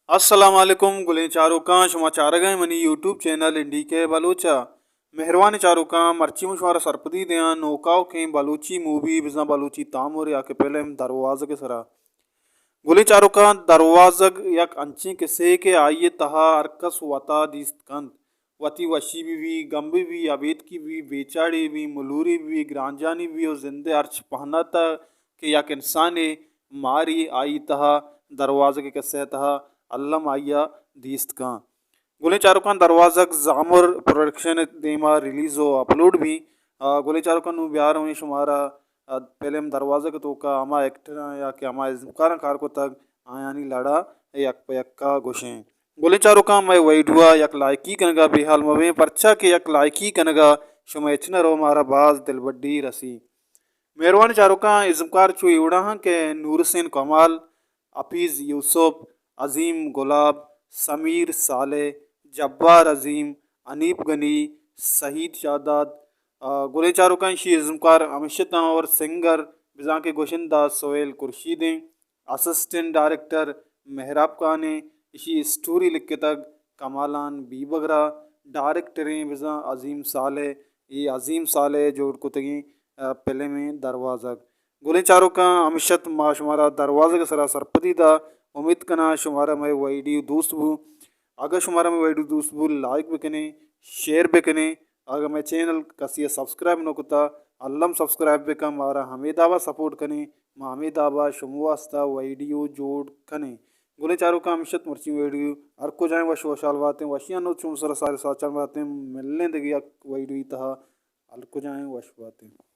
السلام علیکم گلیں چاروکاں، شما چارگ ءَ منی یوٹیوب چینل این ڈی کے بلوچ ءَ۔ مہروانیں چاروکاں، مرچی من شمارا سرپدی دیاں نوکاؤکیں بلوچی مووی بزاں بلوچی تامر یا کہ فلم دروازگ ءِ سرا۔ گلیں چاروکاں، دروازگ یک انچیں کسے کہ آئی ءِ تہا ہر کس وتا دیست کنت، وتی وشی بہ بی، گم بہ بی، ابیتکی بہ بی، بیچاڑی بہ بی، ملوری بہ بی، گرانجانی بہ بی و زند ءِ ہرچ پہنات ءَ کہ یک انسانے ماری، آئی تہا دروازگ ءِ کسہ ءِ تہا الم آئی ءَ دیست کن۔ گلیں چاروکاں، دروازگ زامر پروڈکشن ءِ دیما ریلیز و اپلوڈ بی۔ آ، گلیں چاروکاں، نوں بیارویں شمارا، آ، فلم دروازگ ءِ توکا ہما ایکٹراں یا کہ ہما ازمکاراں کار کتگ، آیانی لڑا یک پہ یکا گوشیں۔ گلیں چاروکاں، مئے ویڈیو ءَ یک لائکی کنگا بے حال مبیں، پرچا کہ یک لائکی کنگا شمئے ہچ نہ رو، مارا باز دلبڈی رسی۔ مہروانیں چاروکاں، ازمکار چو اے وڑا ہاں کہ نور حسین کمال، حفیظ یوسف، عظیم گلاب، سمیر صالح، جبار عظیم، حنیف غنی، سعید شہداد۔ آ، گلیں چاروکاں، ایشی ازمکار ہمیش اتاں اور سنگر بزاں کہ گوشندہ سہیل خورشید ایں، اسسٹنٹ ڈائریکٹر مہراب خان ایں، ایشی اسٹوری لکھتگ کمالان بیبگر ءَ، ڈائریکٹر ایں بزاں عظیم صالح، اے عظیم صالح ءِ جوڑ کتگیں، آ، فلم ایں دروازگ۔ گلیں چاروکاں، ہمیش ات ما شمارا دروازگ ءِ سرا سرپدی دا۔ امیت کناں شمارا مئے ویڈیو دوست بو۔ اگاں شمارا مئے ویڈیو دوست بو، لائک بکنیں، شیئر بکنیں۔ اگاں مئے چینل کسی ءَ سبسکرائب نہ کتا، الم سبسکرائب بکن، مارا ہمے دابا سپورٹ کنیں، ما ہمے دابا شما واسطہ ویڈیو جوڑ کنیں۔ گلیں چاروکاں، ہمیش ات مرچی ویڈیو، ہر کجائیں وش وشحال باتیں، وشیاں نو چون سر سارے ساچان باتیں، ملیں دگہ یک ویڈیو تہا، ہر کجائیں وش باتیں۔